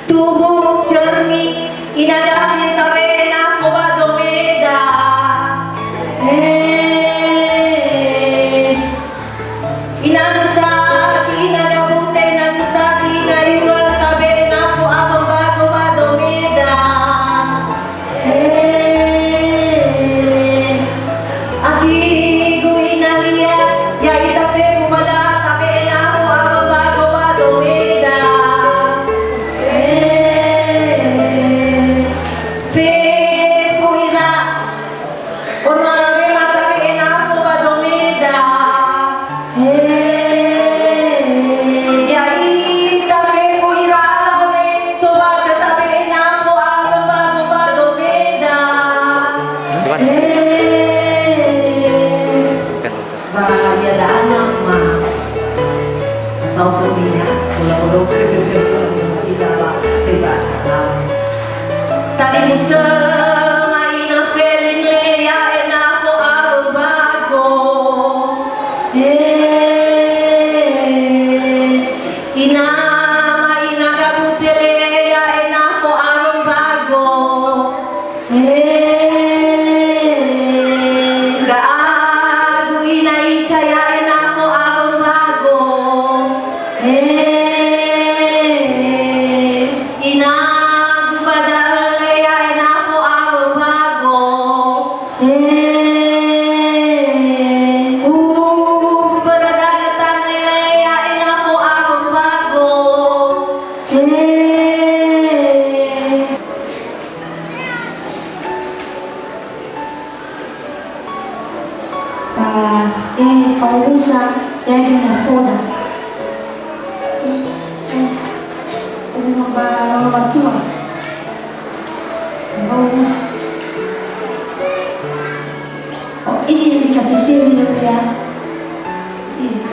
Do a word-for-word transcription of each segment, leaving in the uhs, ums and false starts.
Tubuh cermin, ina da'e tabe'e nafo ba domeda. Eh, ina nusadi, ina gabute, ina nusadi, ina iwa tabe'e nafo awö mbago ba domeda. Eh, akigu ina lia, ya'ita fefu ba da'a tabe'e nafo awö mbago ba domeda. Eh, fefu ira, ono alawe ma tabe'e nafo ba domeda. Ya'ita fefu ira alawe, sobatö tabe'e nafo awö mbago ba domeda. Ba ia da'a ma. Saohagönia, bola-bola, ila ba, bebas. Talifusö ma ina Felin le ya'e nafo awö mbago. Eh, ina ma ina Gabute le ya'e nafo awö mbago. Eh, ga'agu ina Ica ya'e nafo awö mbago. Eh, inagu ba da'ö le ya'e nafo awö mbago. Eh, ugu ba da'ö tanö le ya'e nafo awö mbago. Eh. Ba, eh, fa'omusa, ya, di nafoda. Eh, eh, ba, ba, ba, tua. Fa'omusa. Oh, ini yang dikasih sini, ya, ya. Iya.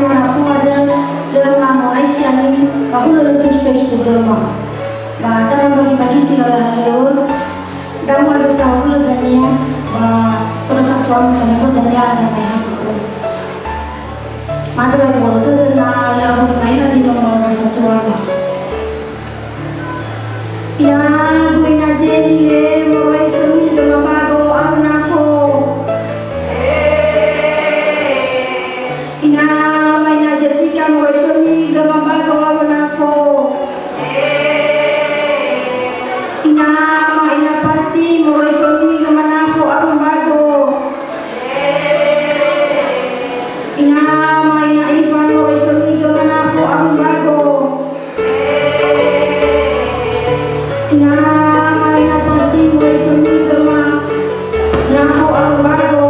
Mana fua dan, dan mau Aisyah ni, ba hulö Yesus Kristus döma. Ba, tanö bagi-bagi si lala halöŵö, damu ada sahulö dania, ba, so da satuama tanö dania ada mai haku. Mada bagi bolo tödö na, na bagi maina di nomor satuama. Ina, gu ina Jeni le, moroi khömi gama mbago awö nafo. Ina, ma ina Jessica, moroi khömi gama mbago awö nafo. Ina, ma ina Pasti, moroi khömi gama nafo awö mbago. Ina, ma ina Ivan, moroi khömi gama nafo awö mbago. Ina, ma ina Pasti, moroi khömi gama nafo awö mbago.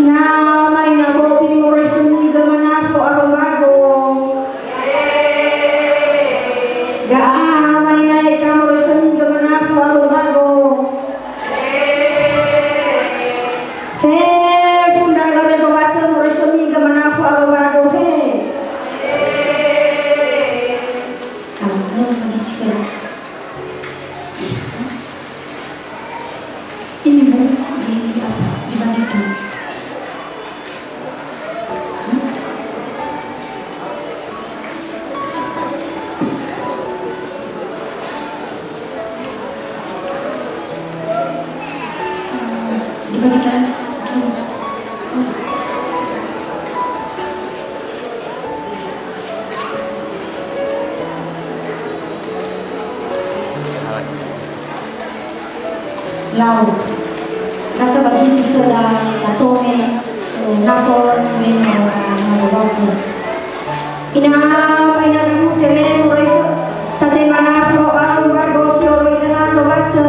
Ina, ma ina Bobi, moroi khömi gama nafo awö mbago. Ga'a, ma ina Eka, moroi khömi gama nafo awö mbago. Fefu ndra'o le zobatö moroi khömi gama nafo awö mbago, he. Kalau belum kondisi ke. Ini, Bu, di, di apa? Dibagikan. Dibagikan. Lau. Nata bagi si khöda tatome, eh, nafo niwema ora na waktu. Ina, ma ina Gabute le moroi khö tatema nafo awö mbago si oroi'ö na zobatö.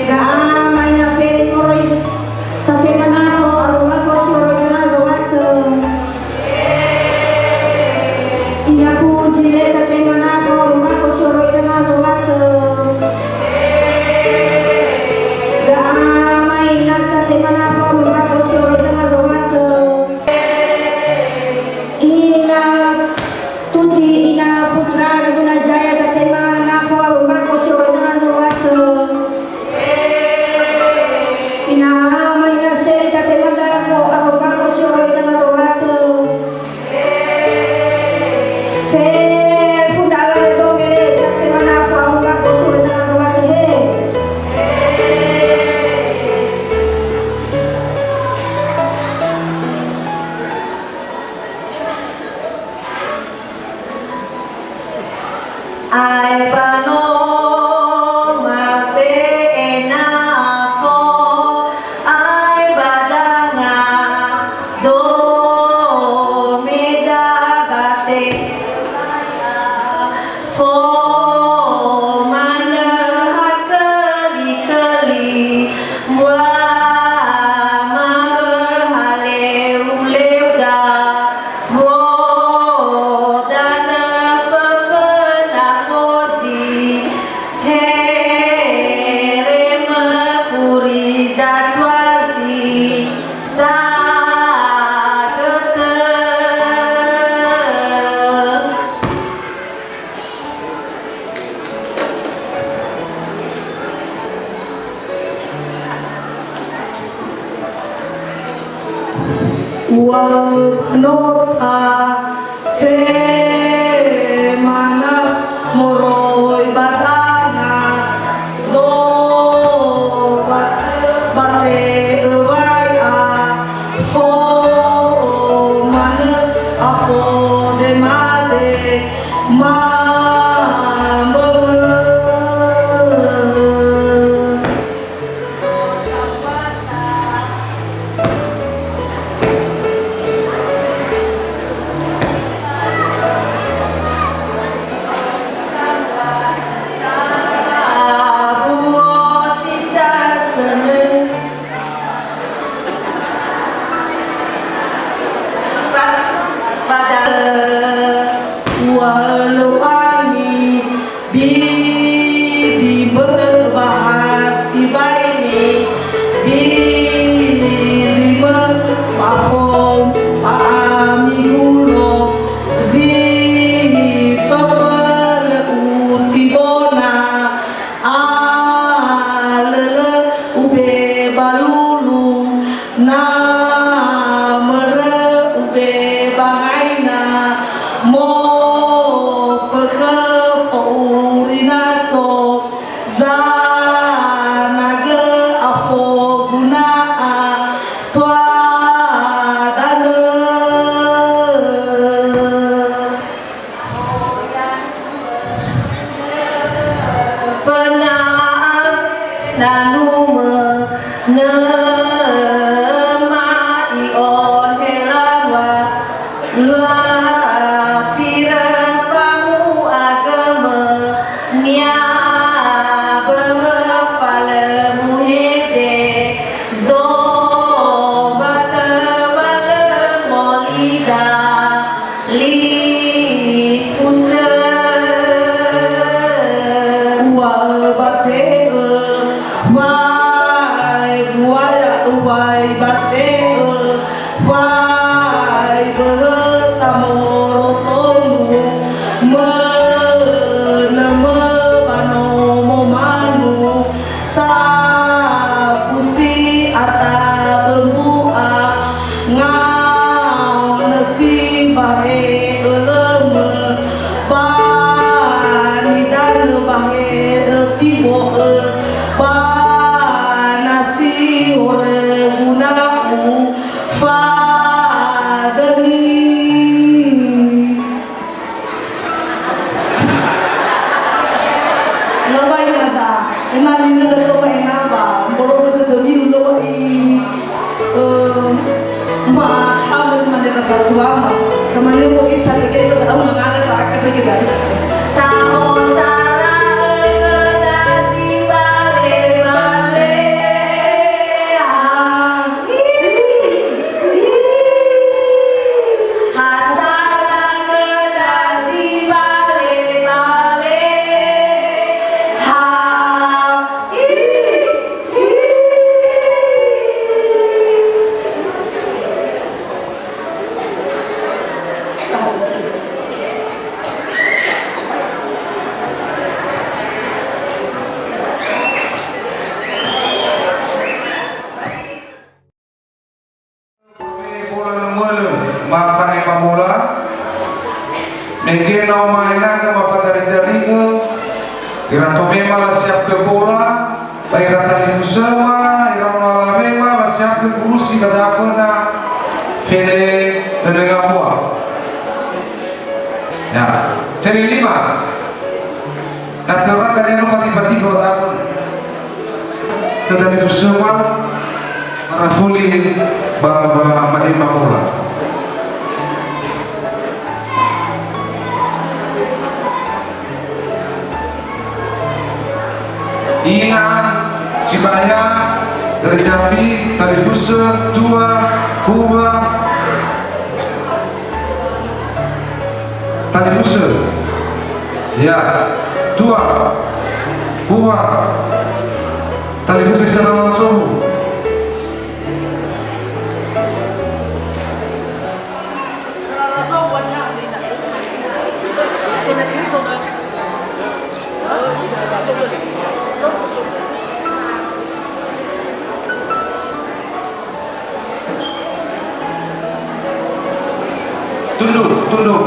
Ga'a, ma ina Feli moroi tatema nafo awö mbago si oroi'ö na zobatö. Ina Puji le tatema nafo awö mbago si oroi'ö na zobatö. Ga'a, ma ina tatema nafo awö mbago si oroi'ö na zobatö. Ba no mabe'e nafo, ai ba danga, do meda bate. Fo manö ha köli-köli, mbua mawö ha leu-leuda. Wo danö föföna fosi, here möfuri zatua si sagötö. Uŵa'ö no ta, temana moroi ba danga, zo ba, ba te'ö wai a, fo manö a fo de made, ma mbömö. Uŵa'ö Lo'angi, bibi bö'ö ba ha sibai nibirimö ba hom ba ami hulo, zi föfölö utibona, alölö ube ba lulu, na mörö ube ba haina, mofökhö fo'urinaso, zanagö afoguna a tua danö. Föna awena numö, nöma i'ohe laŵa, lua firö fangu agömö, nia bömö falö muhede, zo ba töbalö molida. Lifusö. Uŵa'ö ba te'ö, wai, uŵa'ö, uŵa'ö ba te'ö, wai, böhö samoro tongu, mönö mö ba nomo manu, safusi atabö mbu'a, ngaonö si ba he ölömö, ba nidanö ba he ötibo'ö, ba nasi horögu na'u fadöni. Lö ba inada, ena'ö ninöda lö ba enaba, mbolo dödömi lö ba i, eh, ma hamö mane rasa tuama. Kamane mo ita dege ta mangana ta aka dege dari. Taho sara öda si bale-bale. Ah. Bola nomölö, ma fanema bola. Mege na omaenaga ma fadari-daringö, ira tomema lasiapö bola, ba ira talifusöma, ira ono alarema lasiapö gurusi ba daföna fele dödö ngawua. Ya, fele lima. Na töra dania no fatiba-tiba ba dafö. Khö talifusöma, marafuli ba, ba, ba, ba ema bola. Ina, Sibaya, Gereja Jambi, talifusö, tua, hua, talifusö. Ya, tua, hua, talifusö secara langsung. Tunduk, tunduk.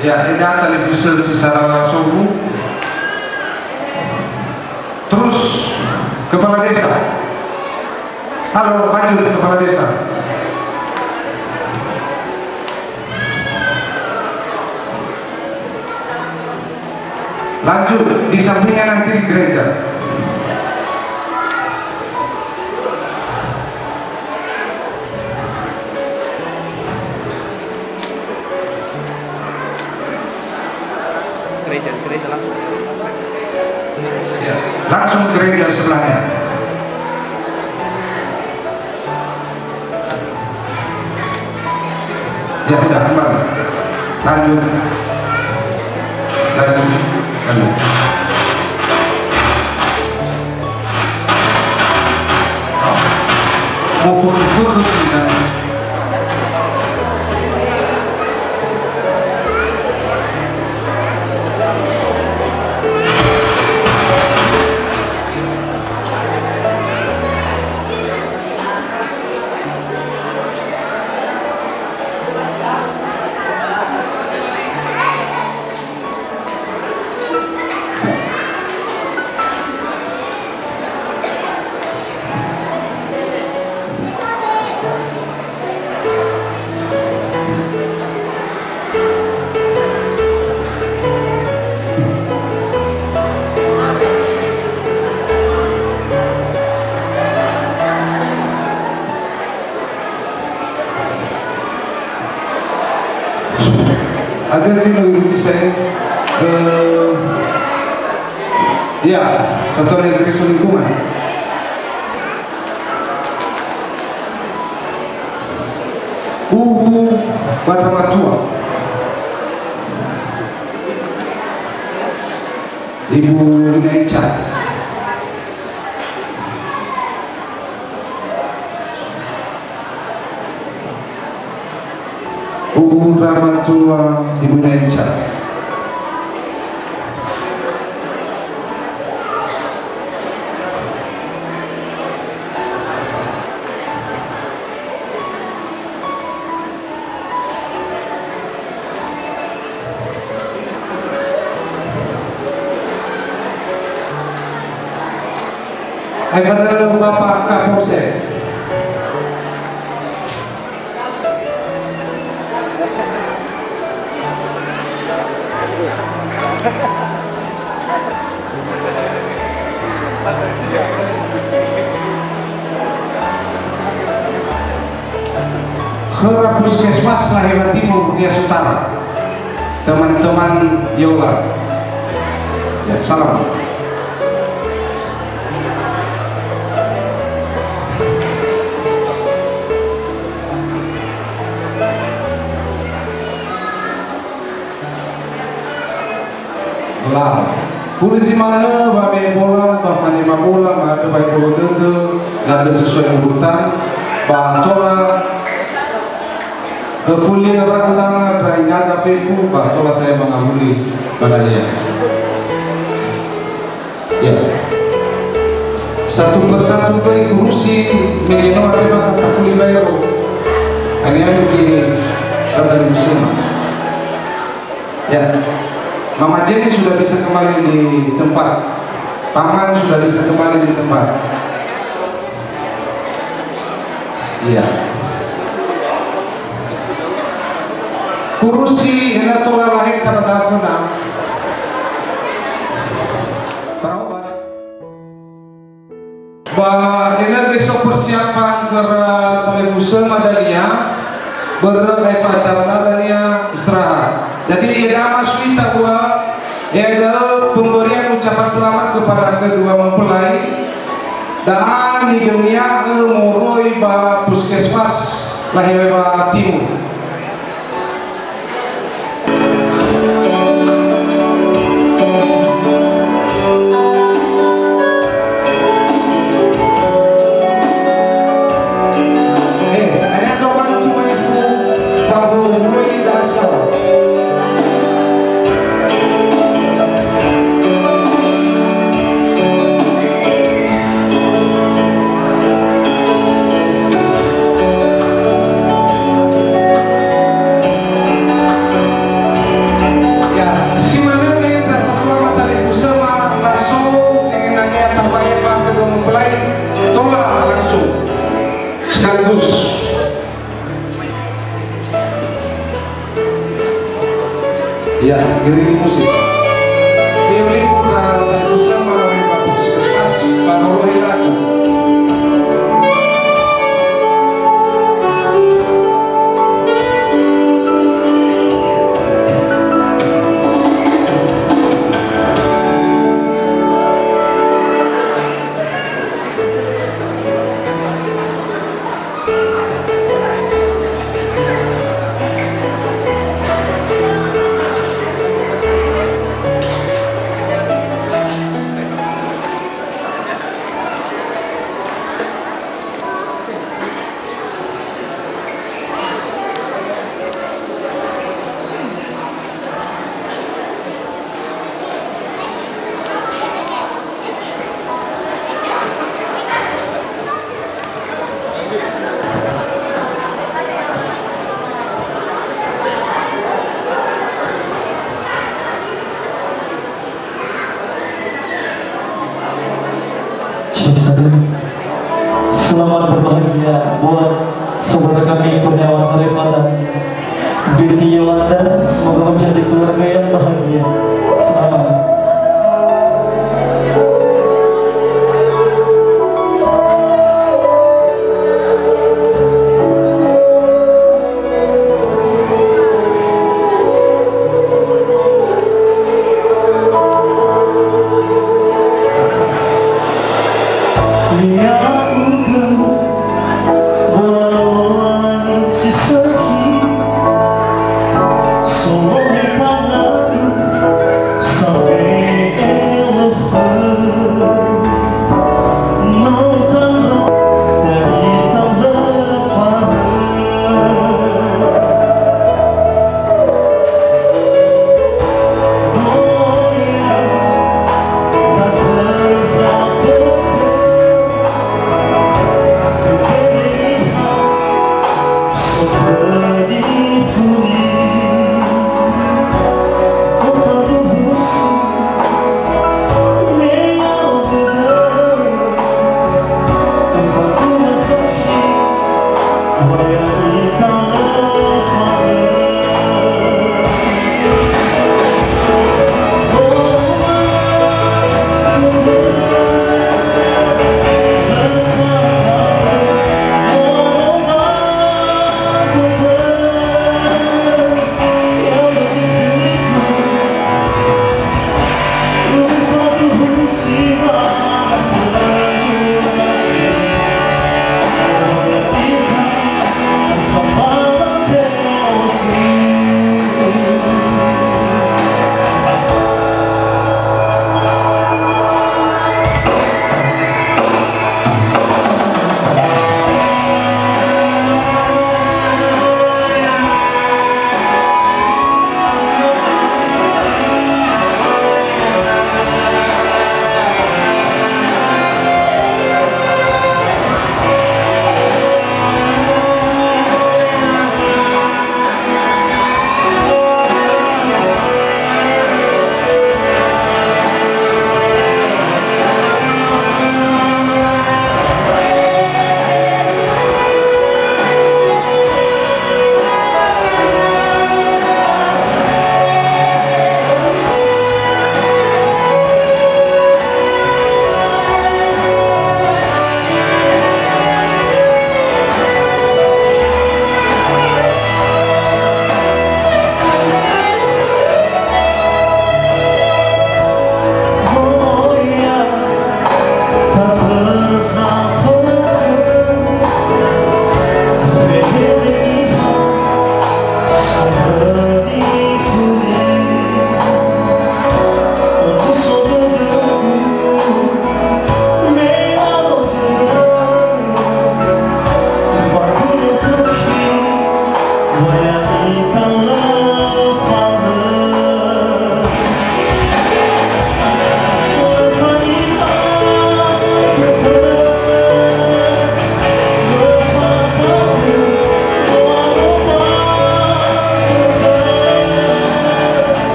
Ya, ini talifusö secara langsung. Terus, Kepala Desa. Halo, maju, Kepala Desa. Lanjut, di sampingnya nanti gereja. Gereja, gereja langsung. Ya, langsung gereja sebelahnya. Ya, udah, kembali. Lanjut. Lanjut. Lanjut. Mufur-mufur. Ada zi no irugi saya, eh, ya, satu hari ke selingkungan. Uhu pada matua. Ibu Naica. Uhu ndra matua Ibu Naica. Aefa da'ö Bapak Kapolsek. Khöra Puskesmas Lahewa Timur, Nia Sutara. Teman-teman Yola. Ya, salam. Lah. Hulö zi manö wame'e bola, ba fanema bola, ma'andrö wa'ebolo dödö, na lö sesuai urutan, ba tola, eh, fuli nöra undangan ndra inaga fefu, ba tola saya mangawuli ba dania. Ya. Satu persatu goi kurusi mege no ada tafuli baero. Ani-ani di kata di museum. Ya. Mama Jenny sudah bisa kembali di tempat. Paman sudah bisa kembali di tempat. Iya. Kurusi ena'ö tola laheta ba daföna. Parobas. Ba ena'ö gö so persiapan khöra talifusöma dania, börö aefa acara dania istirahat. Jadi, iada'e ma sui ta'ua, ya'ia da'ö pemberian ucapan selamat kepada kedua mempelai. Da'a nidönia'ö moroi ba Puskesmas Lahewa Timur. Ya, si manö gö ndra satua matalifusöma, na so sinangea tafa'ema kedua mempelai, tola langsung sekaligus. Ya, iringi musik. Iringi musik, ba Puskesmas, ba Bolo Hilaku. Selamat berbahagia buat saudara kami Kurniawan Arifan dan Betty Yolanda, semoga menjadi keluarga yang bahagia. Selamat.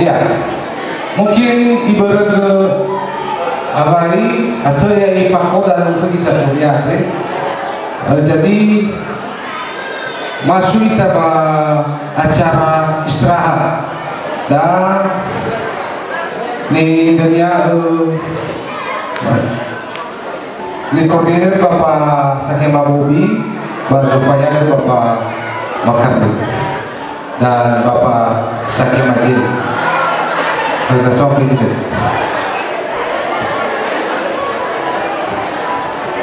Ya, mungkin ibörögö awai atau ya ifakoda dan pergi satu ya, eh. Eh, jadi, masuk kita ba acara istirahat dan ni dunia, eh, Nikoordinir Bapak Sakema Bobi, ba Zufaya dan Bapak Makardi, dan Bapak Sakema Jil. Terima kasih.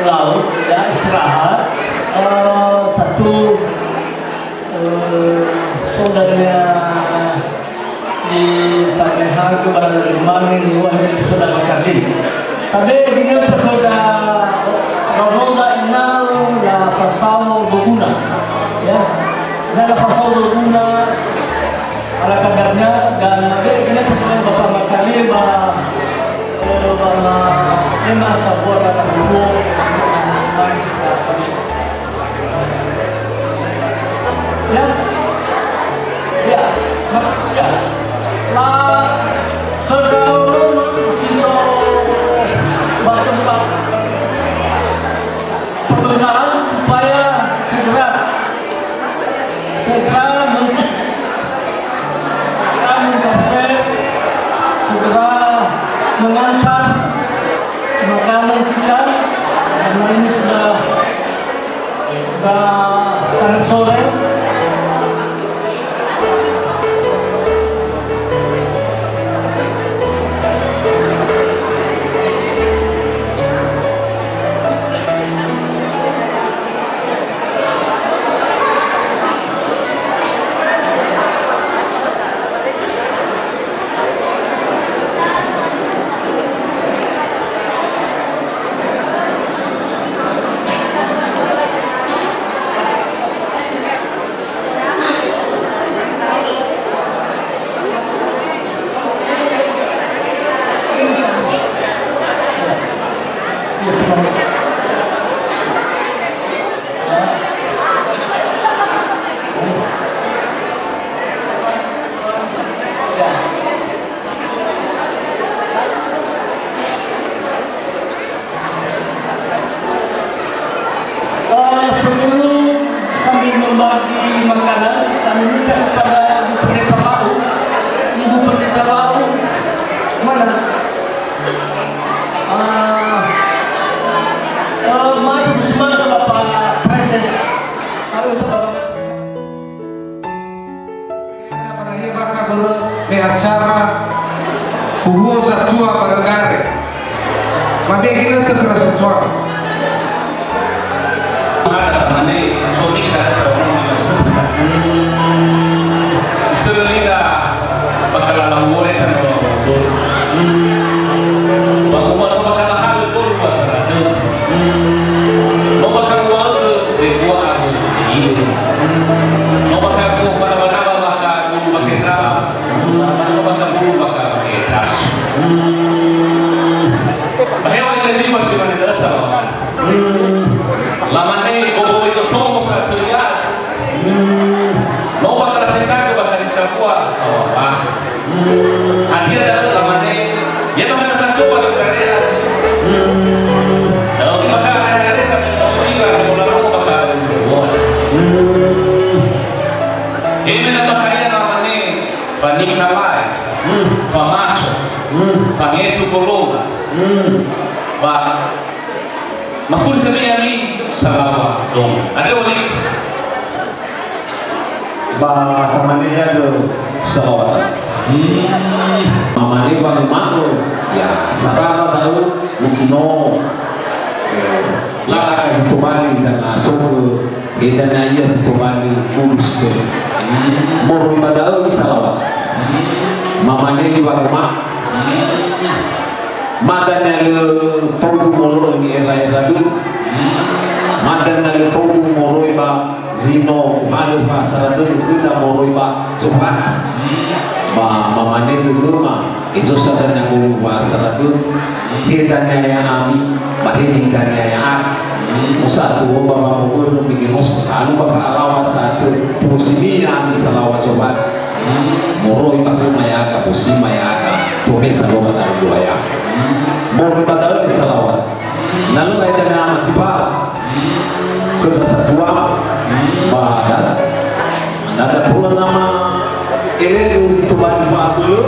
Lau, ya, istirahat. Eh, satu, eh, saudara Di Tameha ke barang rumah ni, ni wah ni sudah berkali. Tapi dia tergoda roda inal la pasal berguna. Ya. Dia la pasal berguna ala kadarnya dan nanti dia tergoda Bapak Makali ba, eh, ba Ema Sabuah kata buku. Ya. Ya. Ya. La, sedang si so ba tempat pembekalan supaya segera, segera men-, segera mengantar makanan kita, karena ini sudah Ba, selamat sore. Bagi makanan, kami minta kepada Ibu Pendeta baru. Ibu Pendeta baru, mana? Ah, eh, mari semangat Bapak Presiden. Ayo, Bapak. Ia bakha börö me acara huhuo zatua barö gare. Mabe'e ginötö khöra satua. Mane, suami saya. Itörö lina bakha lala huhuo eta no. Ba uma no bakha lahalö golu basara. No bakha uaögö, debua aku. No bakha ku pada-pada bakha golu bakha. Lamane, "Bobo ito tongo sa töi ya." No ba kara sekali ba kari sabua. Hadia da'ö? Lamane, "Ya ba kara satu ba kara." Da'ö ba kara kami masoi ba mola ba kara. Ini nama kaya lamane. Fanikalae, hmm, famaso, hmm, fangetu golonga, hmm, ba mafuli khömi ami salawa dong. Ada wali? Ba tamane ya'ö salawa. Hmm. Mamane ba ma'ö, ya, sarara da'ö, mungkin no. Eh, lala ka si tobali dana sogö. Edania ia si tobali urus te. Moroi ba da'ö isalawat. Mamane liwa'ö ma. Madania lö faudu molo'ö ni'era-era dü. Madania lö faudu moroi ba zi no uhalö fa'asara dödö khöda moroi ba Zohana. Ba mamane dödöma. Ezo sa dania ngolu wa saladun, he dania ya'ami, ba he dania ya'ami. Musa tu ba mamogörö mege mos, alu ba fa'alawa sa'atö, posimi ya'ami salawa zobat. Moroi ba khöma ya'aga, posima ya'aga, tobe saloma talu dua ya. Moroi ba da'ö salawat. Na lö ae dania mati ba. Khöda satua, ba da. Nada pula nama elegu tobali fa'abölö.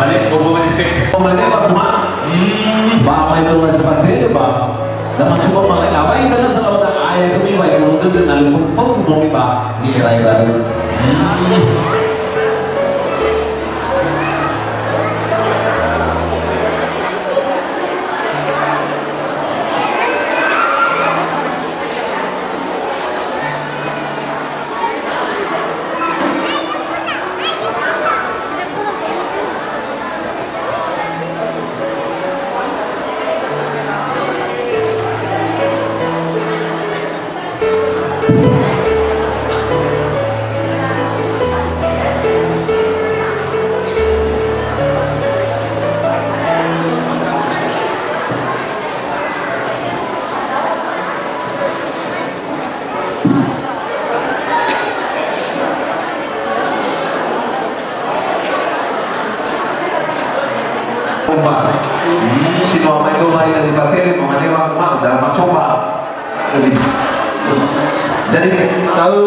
Mane bobo mane. Mane ba ma. Hmm. Ba mai tola sepatele ba. Da ma coba malai awai dana salawa da aya kami ba yang dödö na lö pun pun mo ba ni era-era dulu. Hmm. Kompas. Hmm, si no mai do lai dari Patere, mamanewa ma, da macoba. Jadi, jadi, tahu.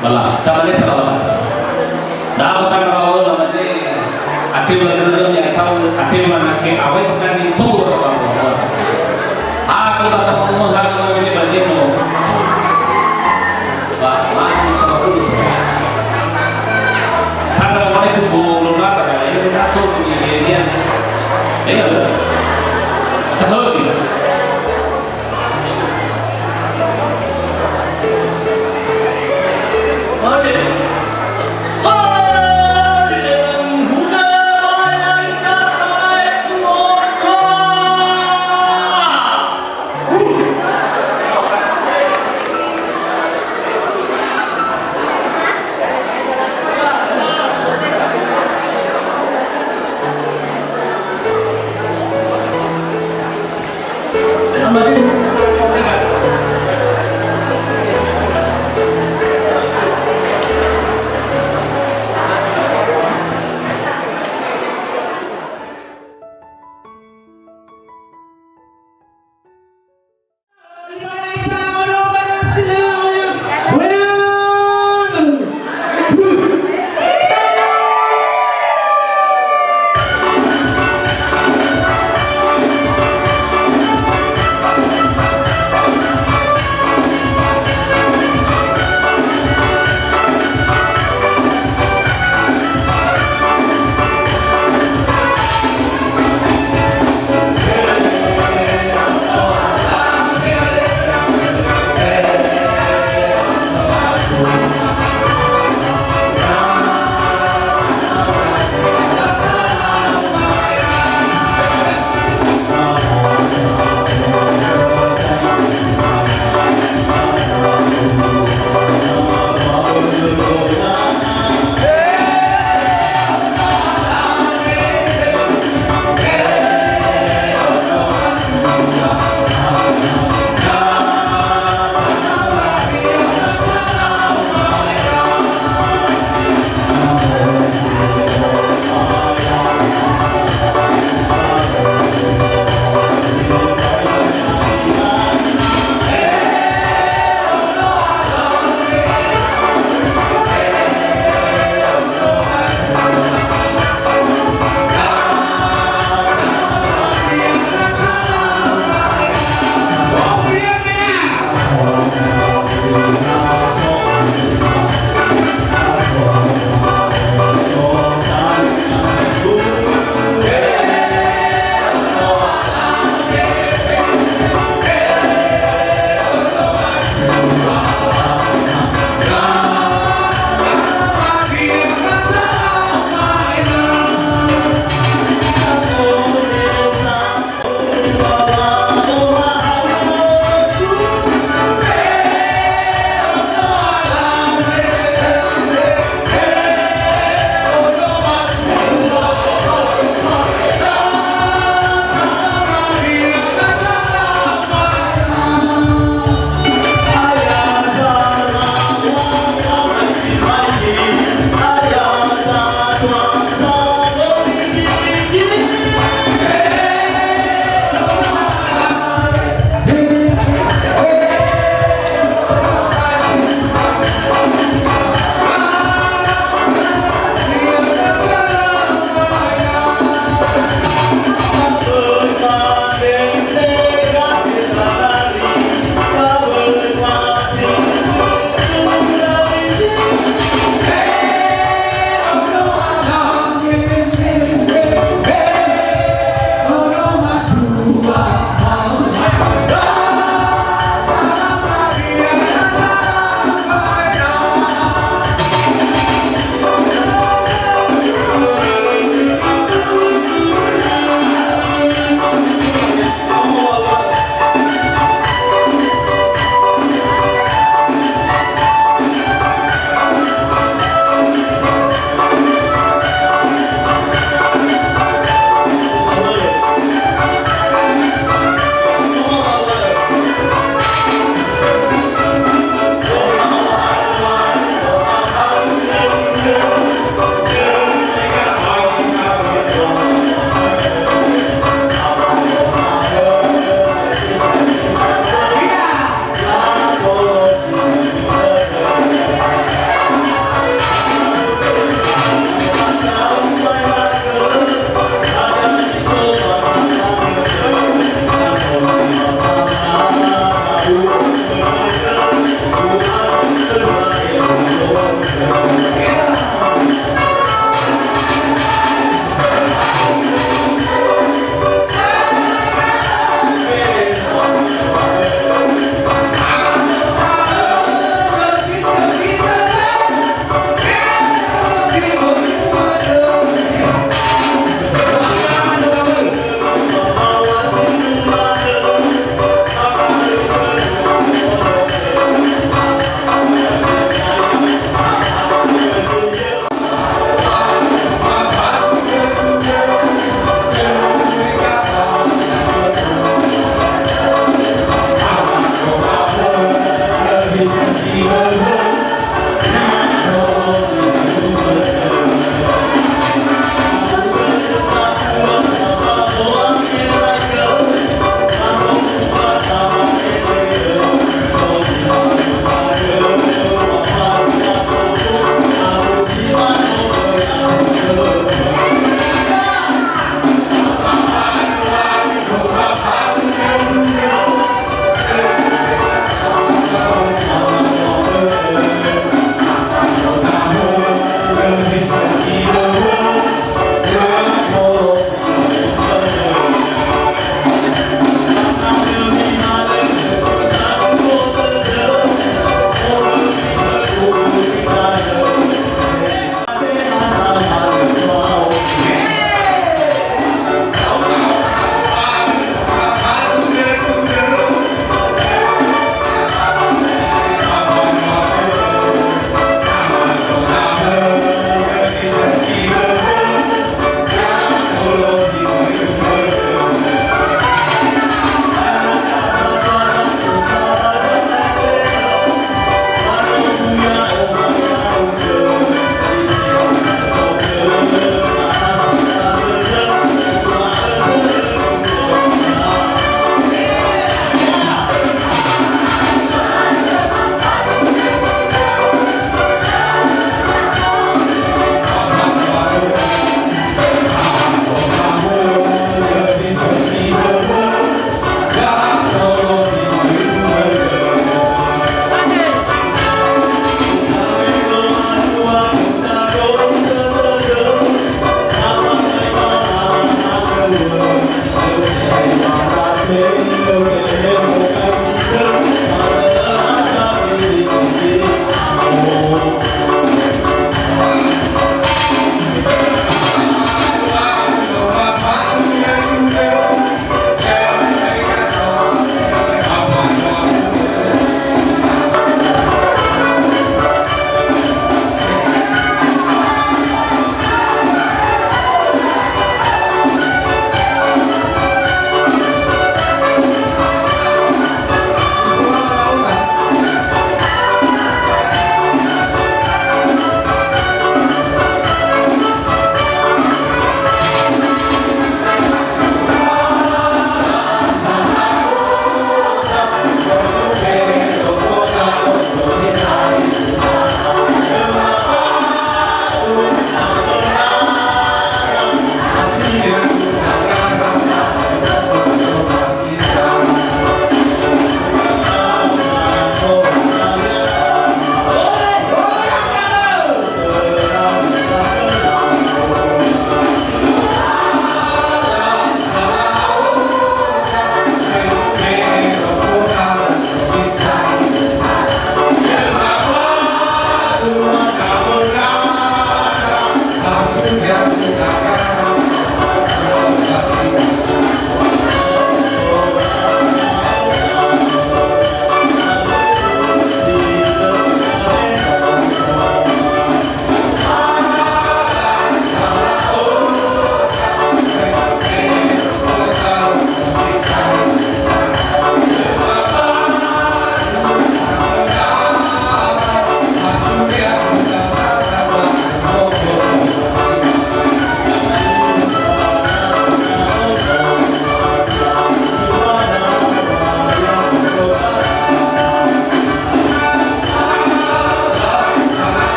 Bala, tamane salawa. Da ba tangga bawa lamade, ate ba guru yang tahu, ate ba nake awai bukan itu. Aku tak tahu mana mana ini bajingan. Ba, mati sama dulu. Karena mereka bolong apa, ya, ini masuk di media. Iya, betul. Tahu, ya.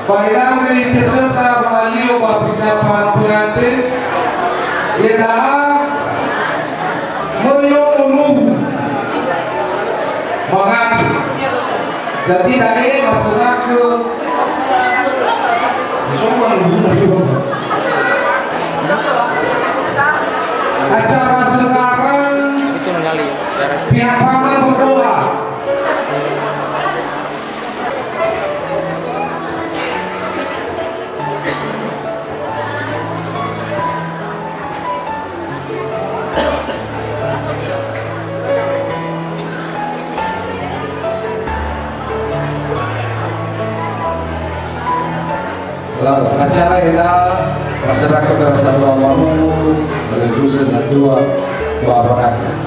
Ba ena'ö me iteserta wa'alio ba persiapan pengantin, ya'ia möi yo'o nuhu mangandrö. Jadi da'e masyarakat, acara sekarang pihak paman berdoa. Lalu, acara ena'ö masyarakat berasa dua mahu, oleh Gusen Natua, Bapak.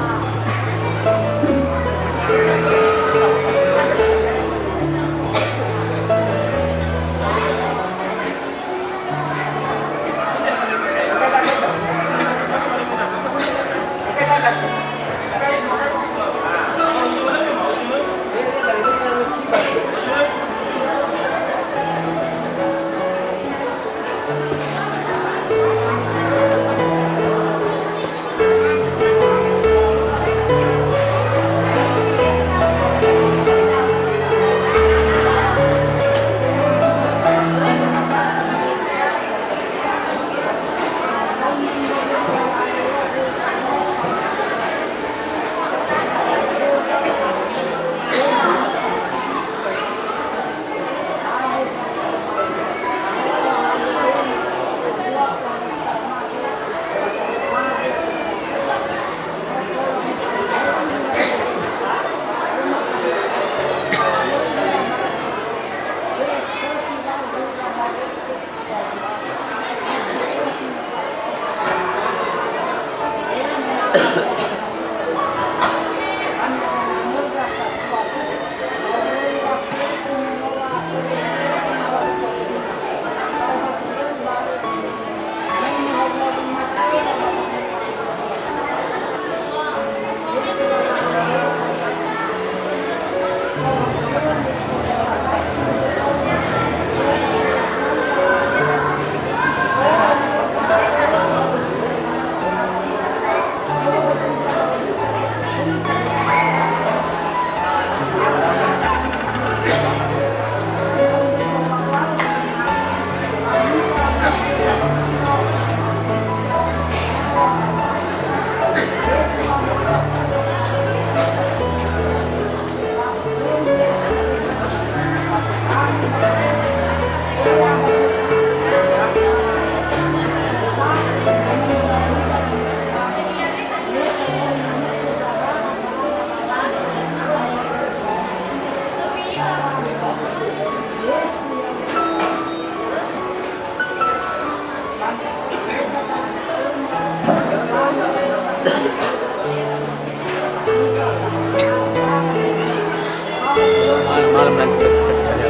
Malam nanti kita cek aja.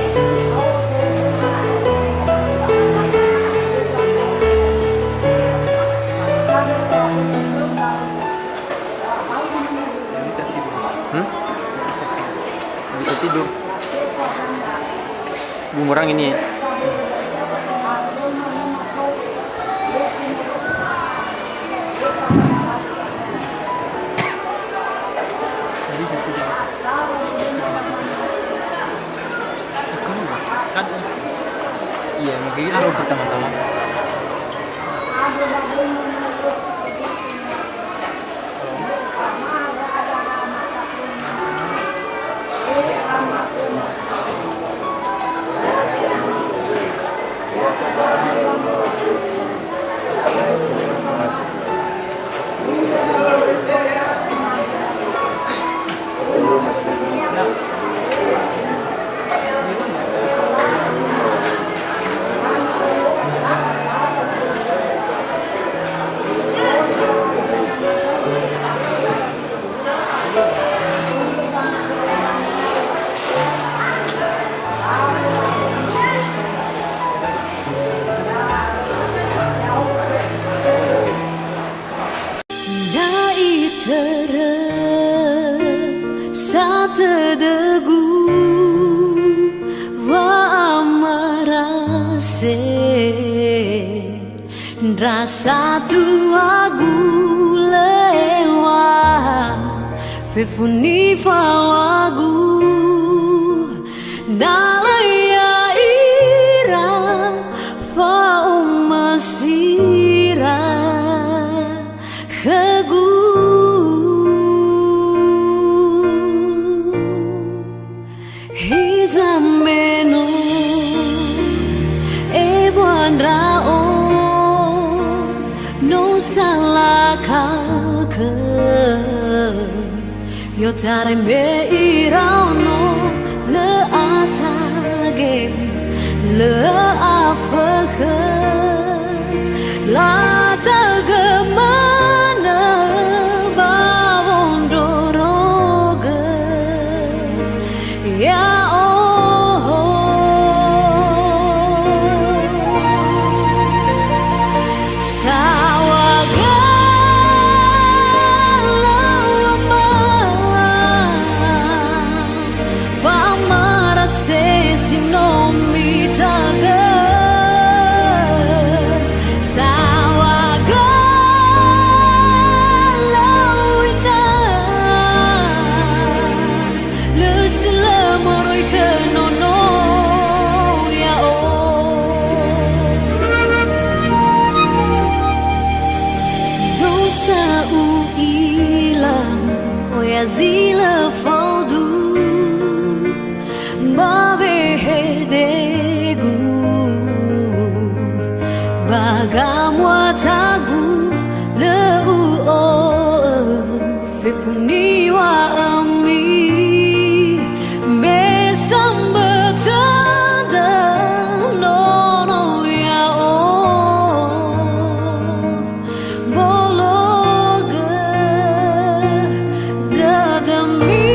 Bisa tidur. Hmm? Bisa tidur. Bisa tidur. Bunga orang ini. Jadi satu dua. Kan isi. Iya, mungkin itu pertama-tama. Rasa tuagu lö eluaha fefu nifaluagu, na lö ya'ira fa'omasi ira khögu. Hiza me no ebua ndra'o, no salakha khö. I'otarai me iraono lö atage, lö afökhö. Lata'ögö manö ba wondrorogö ya'o. Saŵa galö ama. Wa'amara sesi no mita'ögö, saŵa galö ina, lö sulö moroi khö nono ya'o. No sa u'ila oya zi lö faudu, ba wehedegu, ba gamuatagu lö u'o'ö fefu niŵa'ömi, me sambötö dödö nono ya'o. Bologö dödömi.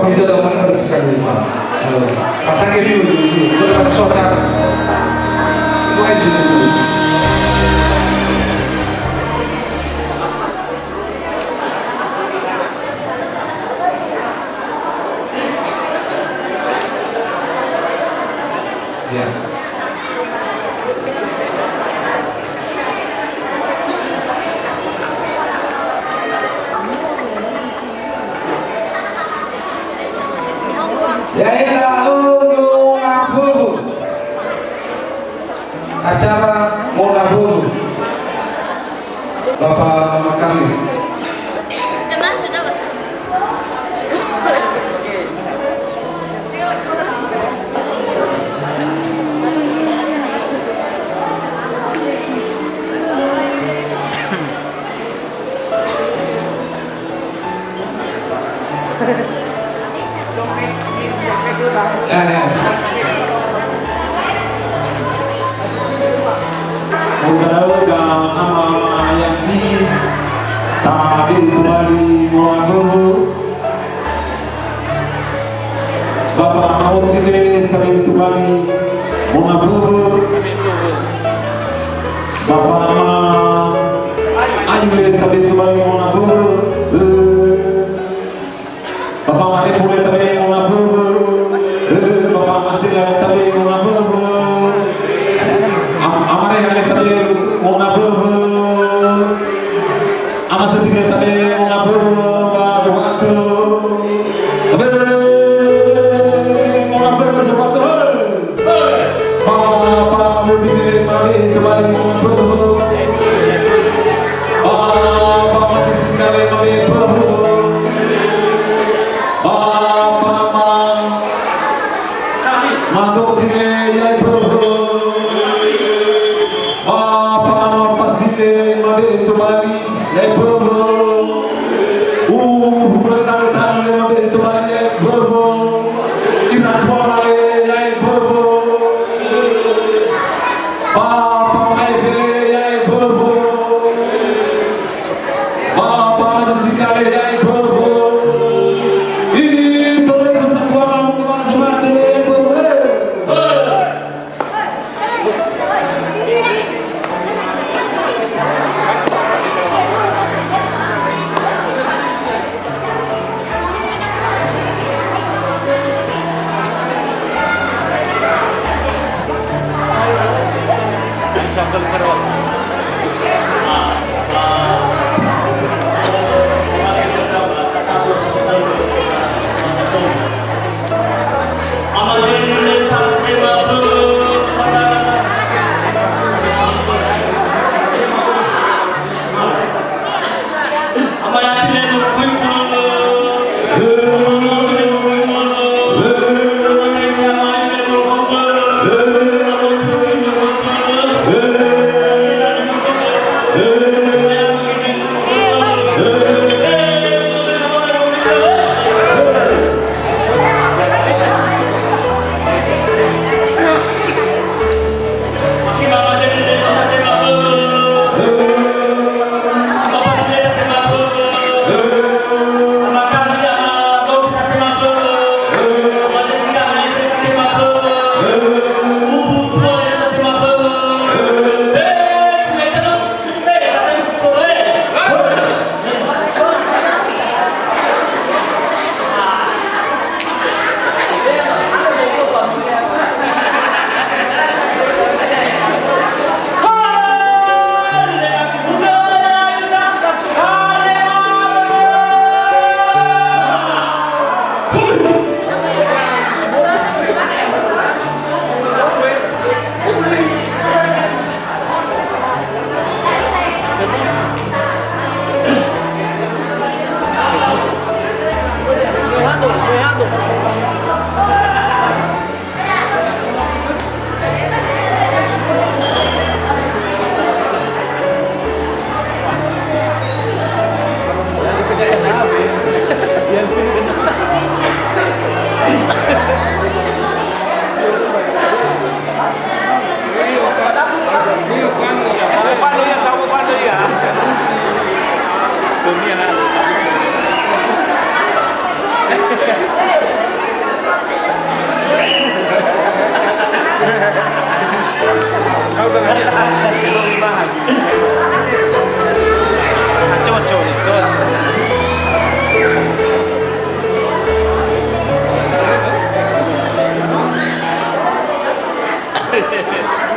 Kita dah mana sekali, Pak. Halo. Pakai dulu, dulu, dulu. Kita suara. Mulai dulu. Ya. Ya'e ndra'o Monaböbö. Acara Monaböbö. Bapak Mama kami. Uda'a ga ama Yati, tabe tobali Monaböbö. Bapa Maoti le tabe tobali Monaböbö. Bapa Ama Ayu le tabe tobali Monaböbö. Bapa Marefu le tabe Monaböbö. Bapa Masila le tabe Monaböbö. Am-, Amareha le tabe Monaböbö. Ama Sepi le tabe Monaböbö, ba Zohato. Tabe Monaböbö Zohato. Bapa Mubide Made Tobali Monaböbö. Bapa Made Sikale Made Böbö. Bapa Ma-, Madotile Yai Böbö. Bapa Mapastile Made Tobali. Yai Böbö. Uhu bertang-tang le made tobali Yai Böbö. Ira tuala le Yai Böbö. Bapa Maifele Yai Böbö. Bapa Majisikale Yai Böbö. Ini tole kesatuan kamu ke Pak Jumat tole Yai Böbö.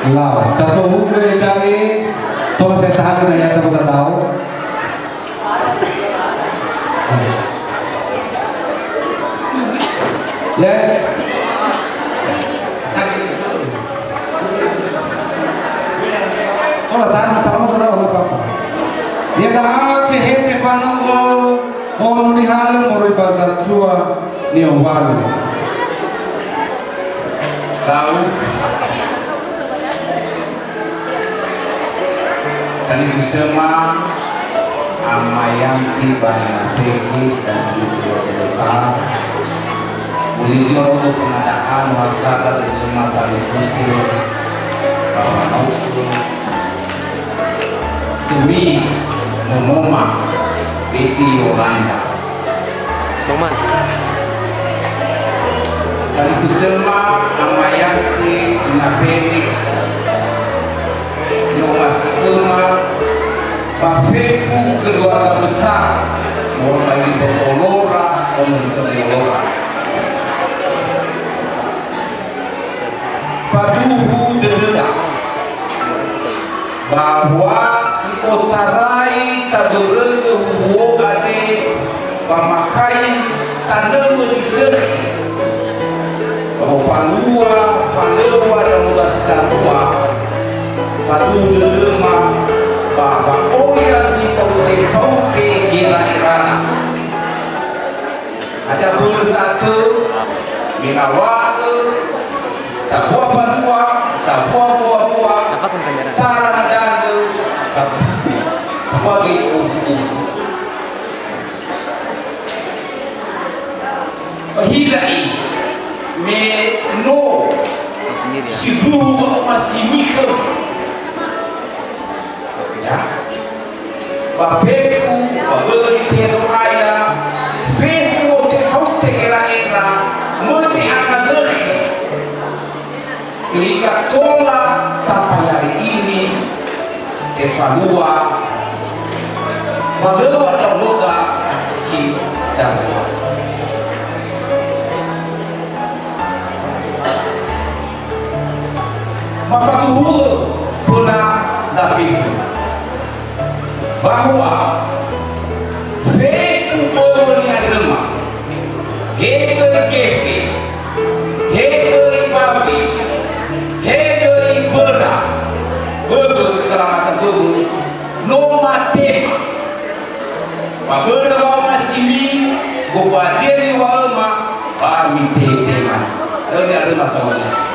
Lau, tato huku da'e, tola saya tahan na ya tato tahu. Ya. Tola tahan, tahan, tahan, apa-apa. Ya, tahan, fehete fanungo, ono nihalö moroi ba zatua ni'ombalu. Tahu. Talifusöma, Ama Yanti ba Ina Felis dan seluruh keluarga besar. Muli zoro untuk pengadaan wasada dan jemaah talifusö, Bapak Naukul, demi Momoma, Beti Yolanda. Moman. Talifusöma, Ama Yanti, Ina Felis, ni'omasi'öma, ba fefu keluarga besar, moroi ba iri olora, ono ito olora. Faduhu dödöda. Bahwa i'otarai tadörögö huhuo andre wamakhai tanömö zi sökhi. Ba mofalua, falöŵa, damoda si darua, faduhu dödöma, ba wa'oya zi faute-faute gera'erana. Ada börö sa'atö, me nawa'ö, sambua mbanua, sambua mbuabua, sara na dangö, sambua, sambua göi obu-obu. Ba hiza'i, me no sindruhu wa'omasimi khömi. Ya. Ba fefu, ba böi zi tehe Zo'aya, fefu faute-faute gera'era, möi te'angazökhi. Sehingga tola sampai hari ini, tefalua, ba lö wadaoda si darua. Mafaduhu'ö föna ndra fefu. Bahwa fefu börö ni'andröma, he göi gefe, he göi bawi, he göi böra, böbö segala macam böbö, no matema. Ba börö wa'omasimi, gofu hadia niŵa'öma, ba mitehete mane. Lö ni'andröma saohagölö.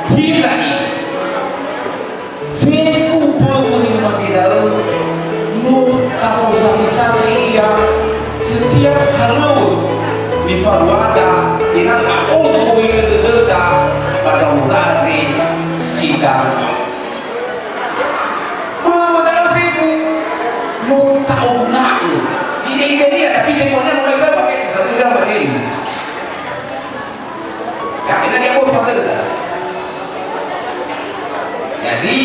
Hiza'i, fefu börö zi mane da'ö, no tafosasi-sasi ia, setiap halöŵö nifaluada, ena'ö a'odo wöi dödöda ba daoda andre si darua. Börö da'ö fefu, no ta'oguna'ö. Tidak ideal, tapi semuanya mulai berapa? Satu gram per hari. Ya, ini dia buat materi. Jadi,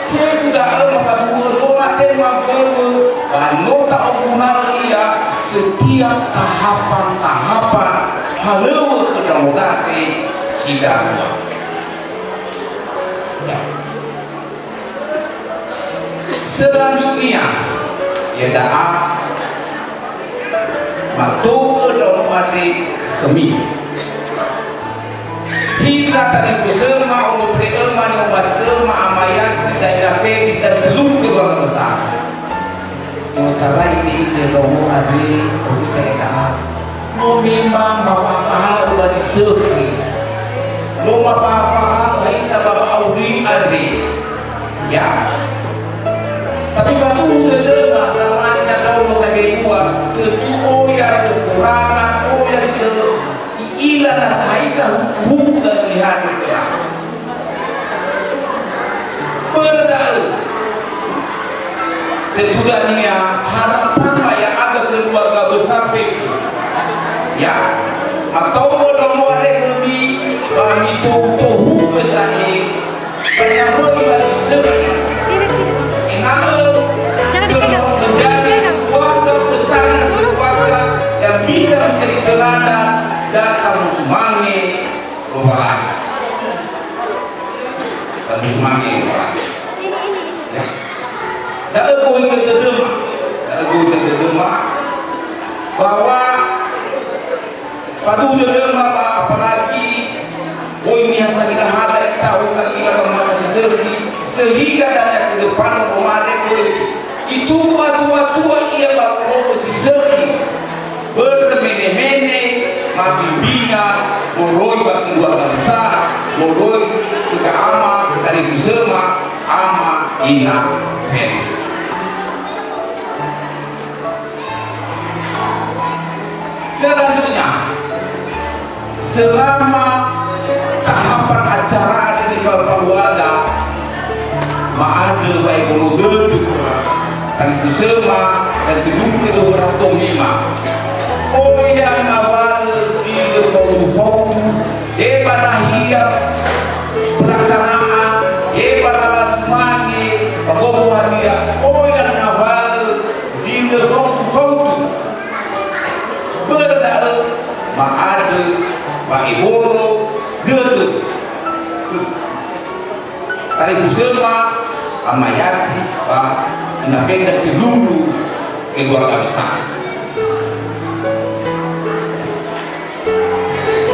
fefu da'ö mafaduhu'ö no matema börö, ba no ta'oguna'ö ia setiap tahapan-tahapan halöŵö khö daoda andre si darua. Ya. Selanjutnya, ya da'a, mato'ö ndra'o andre khömi. Hiza talifusöma, ono mbe'öma, ni'omasi'öma, Ama Yanti, Ina Felis, dan seluruh keluarga besar. I'otarai ite ndra'o andre, ofita eda'a. No memang mafahafaha'ö ba zi sökhi. No mafahafaha'ö ha'isa ba wa'auri andre. Ya. Tapi ba tuhu dödöma, namanya ndraono sabe dua, tötu oya, tötu rana, oya, tötu i'ila nasa ha'isa huku-huku dan pelihara. Börö da'ö, tentu dania harapan ya'aga keluarga besar fefu. Ya, atau ndra'o andre khömi ba mitohu-tohu besar, ba ya möi ba zi sökhi. Ena'ö menjadi keluarga besar, keluarga yang bisa menjadi teladan dan samusumange Lowalangi. Mangge. Ya. Da'ö gohitö dödöma. Da'ö gohitö dödöma. Bahwa faduhu dödöma ba apalagi böi niha sangila hada, ita'u sangila gamata si sökhi, sehingga dania ke depan otomatis böi itugu matua-tua ia ba wolo'ö si sökhi. Börö mene-mene, mabimbingan, moroi ba keluarga besar, moroi khö ga'ama, talifusöma, ama, ina, fefu. Selanjutnya, selama tahapan acara ada di Papua, ma'andrö wa'ebolo dödö, talifusöma, dan seluruh kedua orang tua memang. Oya ngawalö zi lö faudu-faudu, he ba nahia pelaksanaan, he ba lala mane, ba gofu hadia, oya ngawalö zi lö faudu-faudu. Börö da'ö, ma'andrö wa'ebolo dödö. Talifusöma, ama Yati, ba ina Fenda seluruh keluarga besar.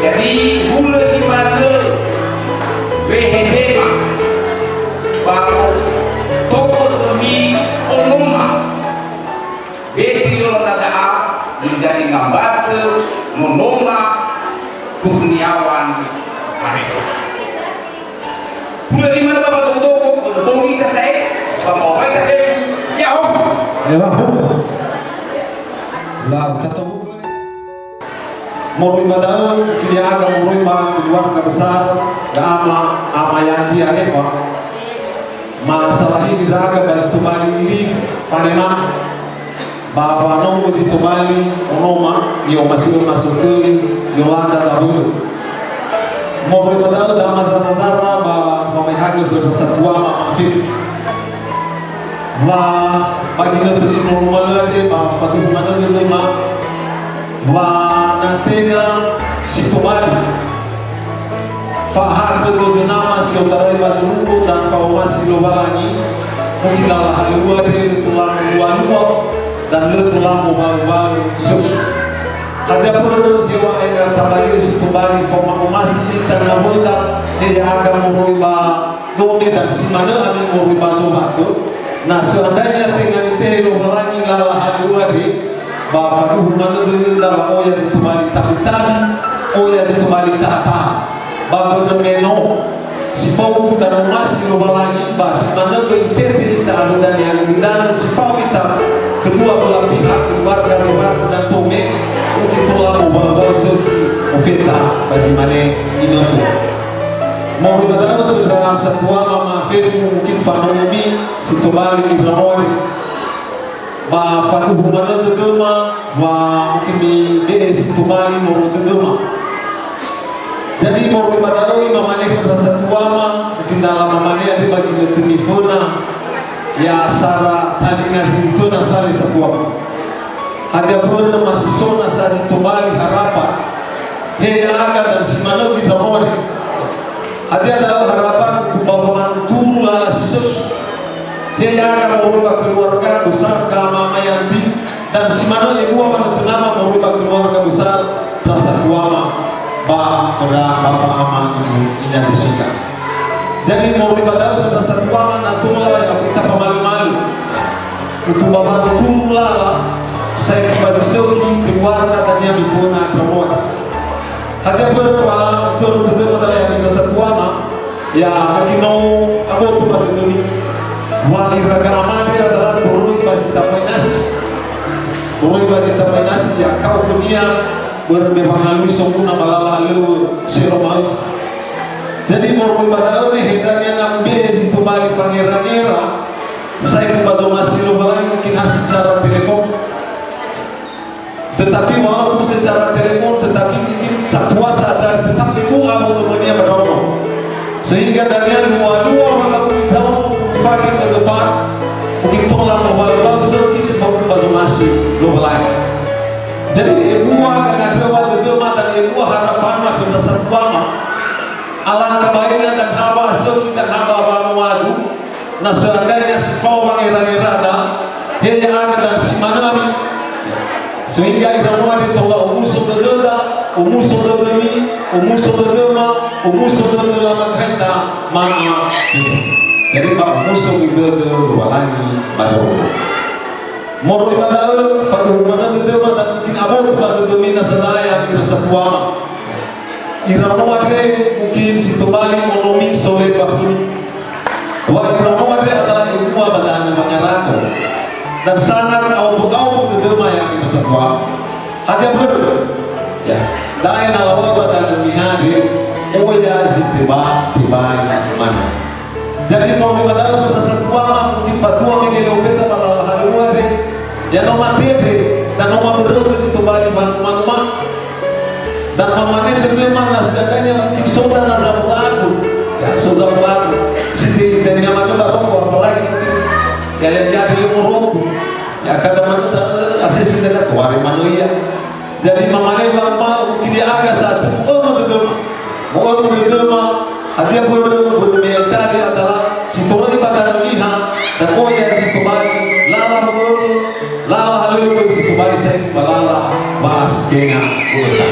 Jadi, hulö si manö wehedema ba tongo tömi onoma. Beti Yolanda da'a menjadi ngambatö nonoma Kurniawan Arema. Hulö lima na ba toko-toko, bongi ita sa'ae, ba ma'ofa ita fefu, ya'ahowu. Ya'ahowu. Lau, tatobu. Moroi ba da'ö, ya'aga moroi ba keluarga besar, ga'ama, Ama Yati Arema. Masalah ini ndra'aga ba zi tobali ini, Panema. Ba wanonggo zi tobali onoma, ni'omasi'ö masötöli, Yolanda Tabö'ö. Moroi ba da'ö damaza-mazara ba wamaehagö khö ndra satuama ma'afefu. Wa ba ginötö si no manö andre ba faduhu manö dödöma, wa na tenga si tobali. Fa'ahakhö dödö nama si otarai ba zorugo dan fa'omasi Lowalangi, mugi lala halöŵö andre lö tola mowaluo dan lö tola mowaluwalu sökhi. Hadia börö heŵa'ae na tabali'ö si tobali faoma omasi ita nawöda, he ya'aga moroi ba dome dan si manö ami moroi ba zombakö, na seandainya tenga nitehe Lowalangi lala halöŵö andre, ba faduhu manö dödöda ba oya zi tobali tabi-tabi, oya zi tobali taha-taha. Ba börö me no si faudu dan omasi Lowalangi, ba si manö göi itete ita alö dania gulidanö si fao ita kedua belah pihak, keluarga Zohatu dan Tome, mugi tola mowaluwalu sökhi ofeta ba zi mane inötö. Moroi ba da'ö khö ndra satuama ma'afefu, mungkin fanongomi si tobali ira moroi. Ba faduhu manö dödöma, wa mungkin mibe'e si tobali moroi dödöma. Jadi moroi ba da'ö imane khö ndra satuama, mungkin dalam mamane andre ba ginötö niföna, ya sara talinga zi niföna sare satuama. Hadia börö ma si so nasa zi tobali harapan, he ya'aga dan si manö ita moroi. Hadia da'ö harapan untuk ba wangaturu lala si sökhi. He ya'aga moroi ba keluarga besar Gama Mayanti, dan si manö ebua ba götö nama moroi ba keluarga besar ndra satuama ba ndra bapa ama ibu ina Jessica. Jadi moroi ba da'ö ndra satuama na tola ya'ita famalö-malö. Untuk ba wangaturu lala, sa'ae ba zi sökhi keluarga dania miföna promote. Hadia börö wa tölu tödöma da'ö ya'ami ndra satuama, ya, mungkin no aboto ba dödömi. Wa ira ga'ama andre adalah moroi ba zi tambai nasi. Moroi ba zi tambai nasi, ya, kau khönia, börö me wangalui soguna ba lala halöŵö si no ma'ökha. Jadi moroi ba da'ö me he dania na mibe'e zi tobali fangera-ngera, sa'ae ba zomasi Lowalangi mungkin ha secara telepon. Tetapi walaupun secara telepon, tetapi mungkin satua saat hari tetap ibu abo kemudian berdoa. Sehingga dania dua-dua orang tahu pakai ke depan, mungkin tola mowaluwalu sökhi si faudu ba zomasi Lowalangi. Jadi ebua gangandröŵa dödöma dan ebua harapanma khö ndra satuama. Alangkha baina dan haba asökhi dan haba wanuadu, na seandainya si fao wangerangera da, he ya'aga dan si manö ami. Sehingga ira noa re tola omuso dödöda, omuso dödömi, omuso dödöma, omuso dödö lamakhanta, ma'a. Jadi, ba omuso dödö Lowalangi ba zorugo. Moroi ba da'ö, faduhu manö dödöma dan mungkin aboto ba dödömi na sada'a ya'ami ira satuama. Ira noa andre mungkin si tobali onomi sole ba khömi. Wa ira noa andre adalah ebua ba danö wangarato. Dan sangat aombö-aombö dödöma ya'ami ira satuama. Hadia mbörö? Ya, da'e na lawa'ö ba danö Niha andre, oya zi teba-, tebai manö. Jadi, moroi ba da'ö ira satuama, mungkin fatua mege lö ofeta ba lala halöŵö andre, ya no mate andre, na no mabörögö zi tobali wanuma-numa. Dan mamane dödöma na sindadania mungkin so dana zabuagu. Ya, so zabuagu. Si te-, dania manö ba roko, apalagi mungkin, ya, ya, ya, lö moroko. Ya, kada manö ta, eh, asesi dana toare manö ia. Jadi, mamane wanguma'ö mungkin ya'aga saat itu, mo'ömö dödöma. Mo'ömö dödöma, hadia mbörö, mbörö me ya'ita andre adalah si toröi ba danö Niha, dan oya zi tobali, lala mabörö, lala halöŵö si tobali saetu ba lala wa'asikena u'öta.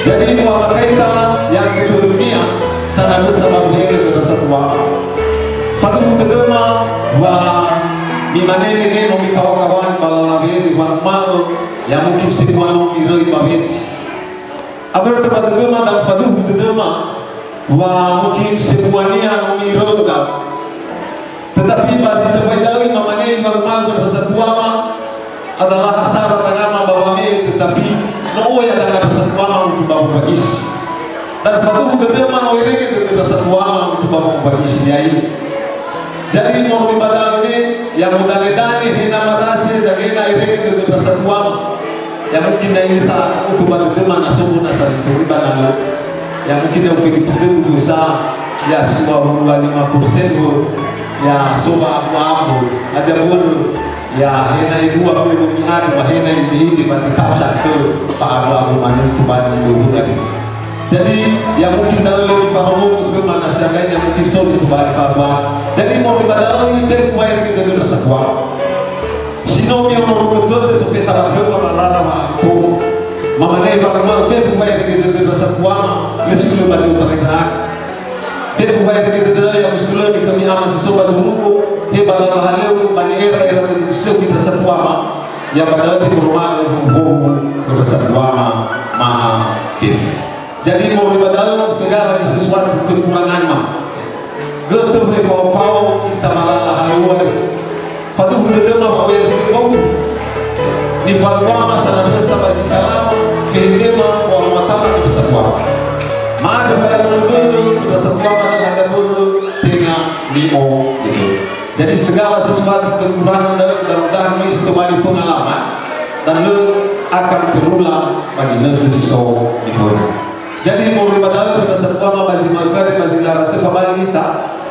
Jadi, mu'amakhaita yang kedua dunia, sanabösa ba wehere ira satuama. Faduhu dödöma, wa mimane mege no mikawa-kawani ba lala wehere wanguma'ö, ya mungkin sebua no iröi ba weti. Abö'ö ba dödöma dan faduhu dödöma, wa mungkin sebuania no iröi da. Tetapi ba zi tebai da'ö mamane wanguma'ö ira satuama adalah hasara tangama ba wame'e, tetapi no oya danga ira satuama untuk ba mubagisi. Dan faduhu dödöma no irege dödö ira satuama untuk ba mubagisi ya'ia. Jadi, moroi ba da'ö ne, ya modane-dane he na marase, dangena irege dödö ira satuama. Ya mungkin na ini sa utu ba dödöma na so na sa itu ba na. Ya mungkin na ufi itu dödö sa, ya, sembilan puluh lima persen, ya, so ba abu-abu. Ada pun, ya, he na ibu aku itu mi'adu, ba he na ini, ini, ba tetap sa ke, ba abu-abu manö itu ba dödö. Jadi, ya mungkin da'ö lö ifarongo khöma na sanggai ya mungkin so itu ba ifarongo. Jadi, moroi ba da'ö ini tefu wae kita dulu satuama. Si no mi'onorogö tödö sofeta ba khöma ba lala wa'ato. Mamane wanguma'ö fefu wae kita dulu satuama, lö si lö ba zi otarai ndra'aga. Fefu wae kita dulu ya musulö ni khömi ama si so ba zorugo, he ba lala halöŵö, ba ni'era-era dödö si so kita satuama. Ya ba da'ö teforoma'ö howu-howu ira satuama ma'a fefu. Jadi, moroi ba da'ö segala sesuatu kekurangan ma. Götö fao-fao ita malala halöŵö. Faduhu dödöma ba oya zi fao. Nifaluama sanabösa ba zi kalama, fehendema, wa matama ira satuama. Ma'andrö fa'eröu dödö ira satuama dan hadia mbörö tenga mi'o dödö. Jadi, segala sesuatu kekurangan dan mudah-mudahan ini si tobali pengalaman dan lö akan terulang ba ginötö si so niföna. Jadi, moroi ba da'ö ira satuama ba zi ma'ökhö andre ba zi lara töfa bali ita.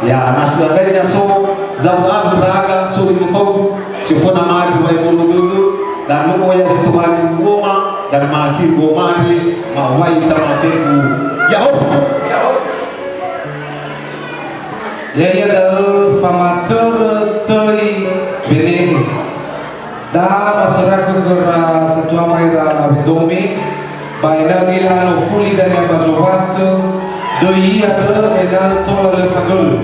Ya, na sandainya so zabuagu ndra'aga, so zi fao, si fao na ma'andrö wae molo dödö, dan lö oya si tobali u'oma, dan ma'akhir u'oma andre, ma'owai ita ma'afefu. Ya'o! Ya'ia da'ö famatörö töi wenehe. Da ba sorakhö khöra satuama ira lawe dome, ba ena'ö nila'a nofuli dania ba zowatö, döi ia dödö ena'ö tola lö fagölö.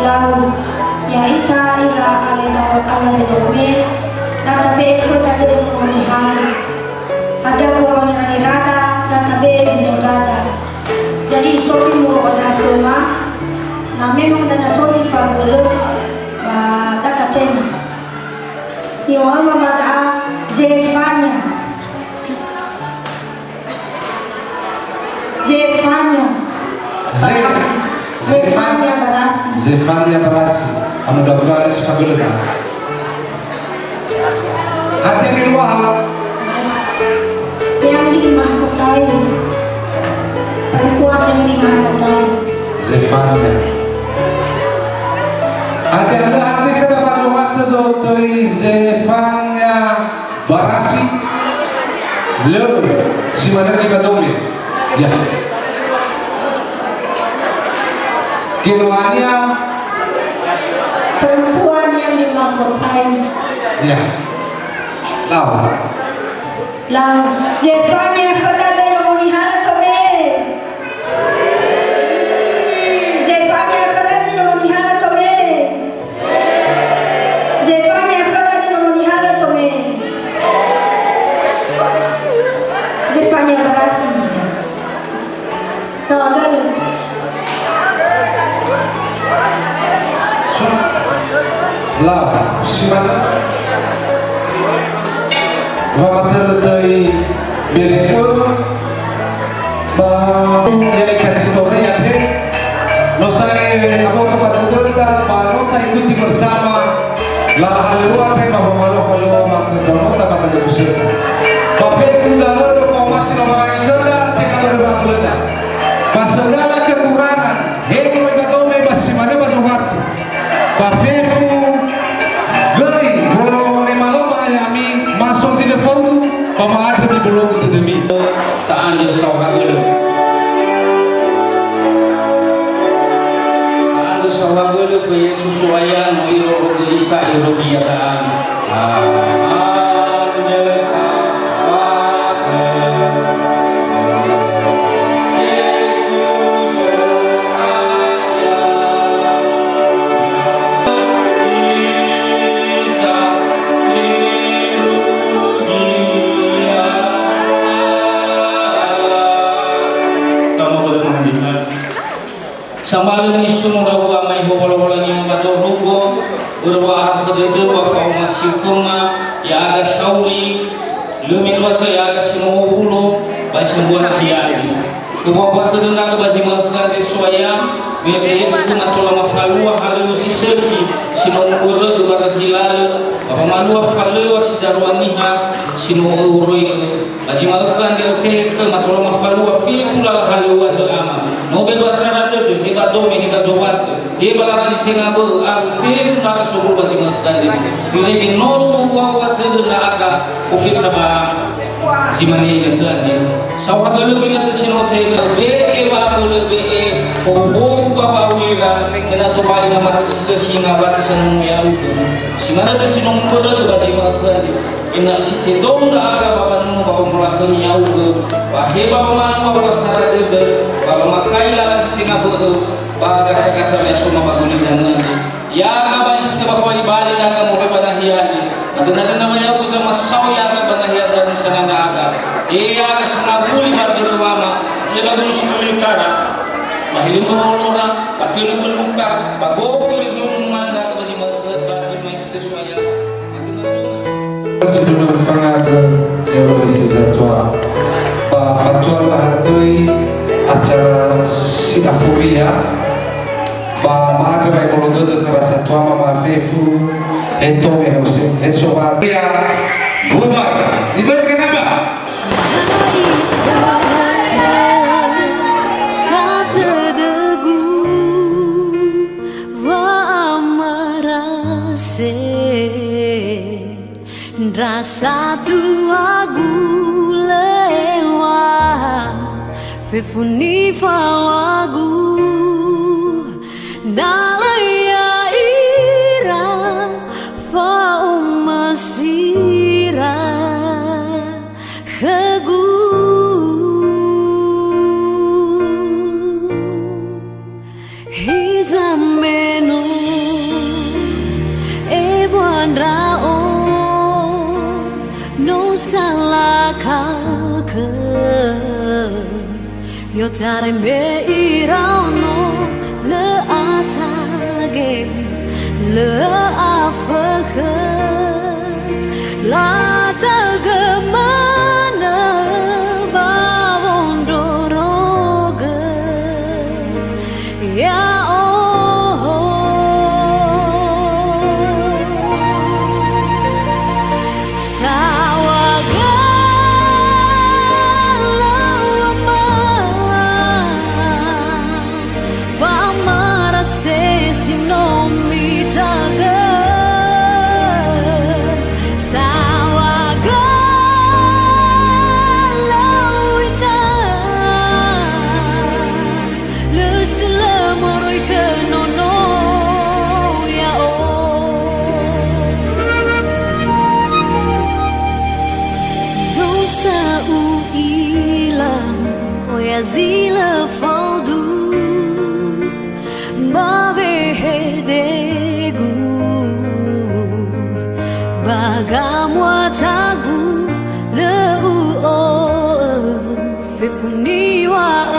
Lau, ya'ita ira ale-, alawe dome, na tabe'e khöda dödö moroi hali. Hadia mbua wangerangera da, na tabe'e zi no dada. Jadi, isofu muro oda khöma, na memang dania so zi fagölö, ba da tatema. Niŵa'öma ba da'a Zefania. Zefania. Ze-, Barasi. Zefa-, Zefania Barasi. Zefania Barasi. Anu dabulan si fagölö da. Hadia geluaha? Yang lima kotai. Perempuan yang lima kotai. Zefania. Hadia, hadia kada pada waktu zotöi Zefania Barasi. Lö, si manö Nikodeme. Ya. Genoania. Perempuan yang dimahkotai. Ya. Lau. Lau. Zefania khöda döi Nono Nihala tome. Zefania khöda döi Nono Nihala tome. Zefania khöda döi Nono Nihala tome. Zefania barasi. Saohagölö. Lau, si manö. Wamatörö döi Bele'ö, ba ya ikasi tore andre. No sa'ae aboto ba dödöda, ba no ta'ikuti bersama. Lala halöŵa andre ba wamalu halöŵa ba khöda no ta ba talifusöda. Ba fefu da'ö no fa'omasi Lowalangi khöda, tenga börö wa'abölöda. Ba saudara kekurangan, he moroi ba dome ba si manö ba zowatu. Ba fefu göi, wolo'ö manö ba ya'ami, ma so zi lö faudu, ba ma'andrö nibologö dödömi. Ta'andrö saohagölö. Ta'andrö saohagölö khö Yesu So'aya no irorogö ita ero ia da'a. Ta'andrö saohagölö. Yesu So'aya. Ita irugi ia. Kamu boleh menyanyikan. Sambalö nisu no ndra'ugö ama ihowa Lowalangi ba zorugo, börö wa'ahakhö dödöu wa fa'omasiu khöma, ya'aga sauri, lö mendrua tö ya'aga si no owulo, ba sambua nahia andre. Khö mbuabua tödö ndra'ugö ba zi ma'ökhö andre So'aya, me ya'ugö khöma tola mafalua halöŵö si sökhi, si no mubörögö ba röhi lalö, ba wamalua falöŵa si darua niha, si no ö'öroigö. Ba zi ma'ökhö andre ötehe khöma tola mafalua fefu lala halöŵö andrö ama. No be ba sara dödö, he ba dome, he ba zowatö, he ba lala zi tenga bö'ö, awö fefu ndra'aga sowulo ba zi ma'ökhö andre. Irege no sowulo tödö ndra'aga, ofeta ba zi mane inötö andre. Saohagölö inötö si no ötehe, be'e wa'abölö be'e, hohou ba wa'aurira, me na tobali na mate si sökhi ngawatö sanunu ya'ugö. Si manö tö si no mubörögö ba zi ma'ökhö andre. Ena'ö si tedou ndra'aga ba wanua ba wamolakhömi ya'ugö, ba he ba wamalua ba sara dödö, ba wamakai lala si tenga bö'ö, ba gasa-gasa me asoma ba guli danö andre. Ya'aga ba ifitö ba fabali-bali ndra'aga moroi ba nahia andre. Ba döna-döna wa ya'ugö zamasao ya'aga ba nahia danö sana ndra'aga. He ya'aga sangawuli ba dörö wama, he ba guru si kami utara. Ba helömö olora, ba tölu beluka, ba gofu le zomanda ba zi ma'ökhö ba zi ma'ökhö. Sidunö fangagö, Erosi Zatua. Ba fatua lahatoi acara si afuria, ba ma'andrö wa'ebolo dödö khöra satua mama fefu, eto me hose, he sobat. Ya, bubar. Ibas kenapa? Satödögu wa'amarase, ndra satuagu lö eluaha, fefu nifaluagu, na lö ya'ira fa'omasira khögu. Hiza me no ebua ndra'o, no salakha khö I'otarai mbe iraono, lö atage, lö afökhö, lata'ögö manö ba wondrorogö. Ya'o, saŵa galö wama, Agamuatagu lö u'o'ö, fefu niŵa'ö.